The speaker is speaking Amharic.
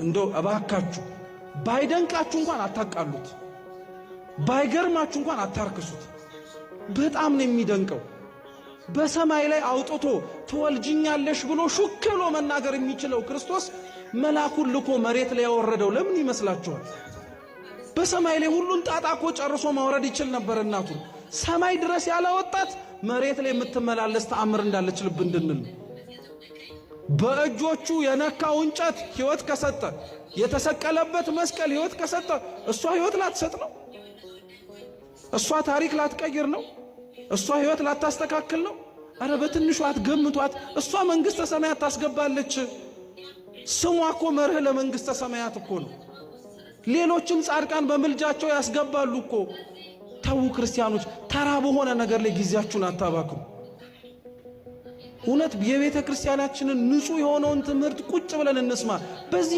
እንደው እባካችሁ ባይደንቃችሁ እንኳን አታቃሉት፣ ባይገርማችሁ እንኳን አታርክሱት። በጣም ነው የሚደንቀው። በሰማይ ላይ አውጥቶ ትወልጅኛለሽ ብሎ ሹክ ብሎ መናገር የሚችለው ክርስቶስ መልአኩን ልኮ መሬት ላይ ያወረደው ለምን ይመስላችኋል? በሰማይ ላይ ሁሉን ጣጣ እኮ ጨርሶ ማውረድ ይችል ነበር። እናቱን ሰማይ ድረስ ያላወጣት መሬት ላይ የምትመላለስ ተአምር እንዳለች ልብ እንድንል። በእጆቹ የነካው እንጨት ሕይወት ከሰጠ፣ የተሰቀለበት መስቀል ሕይወት ከሰጠ፣ እሷ ሕይወት ላትሰጥ ነው? እሷ ታሪክ ላትቀይር ነው? እሷ ሕይወት ላታስተካክል ነው? አረ በትንሹ አትገምቷት። እሷ መንግሥተ ሰማያት ታስገባለች። ስሟ እኮ መርህ ለመንግሥተ ሰማያት እኮ ነው። ሌሎችም ጻድቃን በምልጃቸው ያስገባሉ እኮ። ተዉ ክርስቲያኖች፣ ተራ በሆነ ነገር ላይ ጊዜያችሁን አታባክኑ። እውነት የቤተ ክርስቲያናችንን ንጹሕ የሆነውን ትምህርት ቁጭ ብለን እንስማ። በዚህ